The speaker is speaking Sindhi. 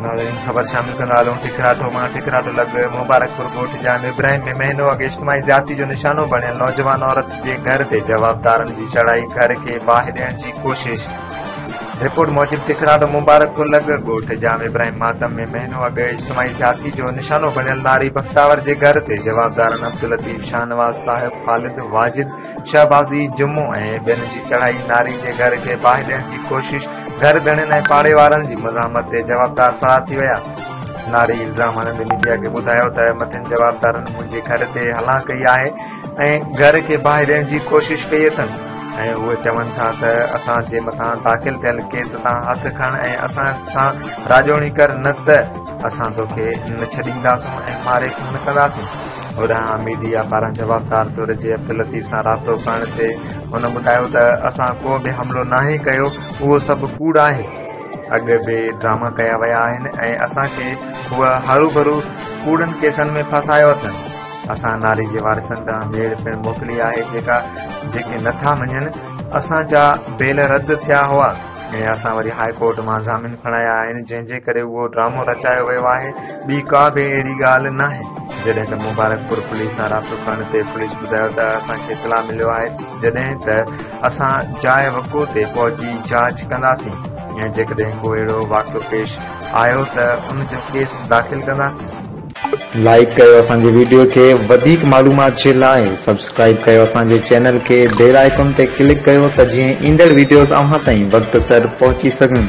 ناظرين خبر شامل ڪندا هلون ٺڪراٺو مان ٺڪراٺو لڳ مبارڪپور ڳوٺ ڄام ابراهيم ۾ مهينو اڳ اجتماعي زيادتي جو نشانو بڻيل نوجوان عورت جي گهر تي جوابدارن جي چڙهائي گهر کي باهه ڏيڻ جي ڪوشش رپورٽ موجب ٺڪراٺو مبارڪپور لڳ ڳوٺ ڄام ابراهيم ماتم ۾ مهينو اڳ اجتماعي زيادتي جو نشانو بڻيل ناري بختاور جي گهر تي جوابدارن عبداللطيف شاهنواز صاحب خالد واجد شهبازي، جمعو ۽ ٻين جي چڙهائي ناري جي گهر کي باهه ڏيڻ جي ڪوشش، گهر ڌڻين ۽ پاڙي وارن جي مزاحمت تي جوابدار فرار ٿي ويا. ناري الزام هڻندي ميڊيا کي ٻڌايو ته مٿين جوابدارن منهنجي گهر تي هلان ڪئي آهي ۽ گهر کي باهه ڏيڻ جي ڪوشش ڪئي اٿن ۽ اهي چون ٿا ته اسان جي مٿان داخل ٿيل ڪيس تان هٿ کڻ ۽ اسان سان راڄوڻي ڪر نه ته اسان توکي نه ڇڏينداسون ۽ ماري خون ڪنداسين. هوڏانهن ميڊيا پاران جوابدار ڌر جي عبداللطيف سان رابطو ڪرڻ تي هن ٻڌايو ته اسان ڪو به حملو ناهي ڪيو اهو سڀ ڪوڙ آهي، اڳ به ڊراما ڪيا ويا آهن ۽ اسان کي هو هروڀرو ڪوڙن ڪيسن ۾ ڦاسايو اٿن، اسان ناري جي وارثن ڏانهن ميڙ پڻ موڪلي آهي جيڪا جيڪي نٿا مڃن اسان جا بيل رد ٿيا هئا. ۽ اسان وري هاء ڪورٽ مان ضامن کڻايا آهن جنهن جي ڪري اهو ڊرامو رچايو ويو آهي ٻي ڪا به اهڙي ڳالهه ناهي. جڏهن ته مبارڪپور پوليس سان رابطو ڪرڻ تي پوليس ٻڌايو ته اسان کي اطلاع مليو آهي جڏهن ته اسان جاء وقوع تي پهچي جاچ ڪنداسين ۽ جيڪڏهن ڪو اهڙو واقعو پيش آيو ته ان جو ڪيس داخل ڪنداسين. لائيڪ ڪيو اسان جي ويڊيو کي وڌيڪ معلومات جي لاء سبسڪرائيب ڪيو اسان جي چينل کي بيل آئيڪن تي ڪلڪ ڪيو ته جيئن ايندڙ ويڊيوز اوهان تائين وقت سر پهچي سگهن.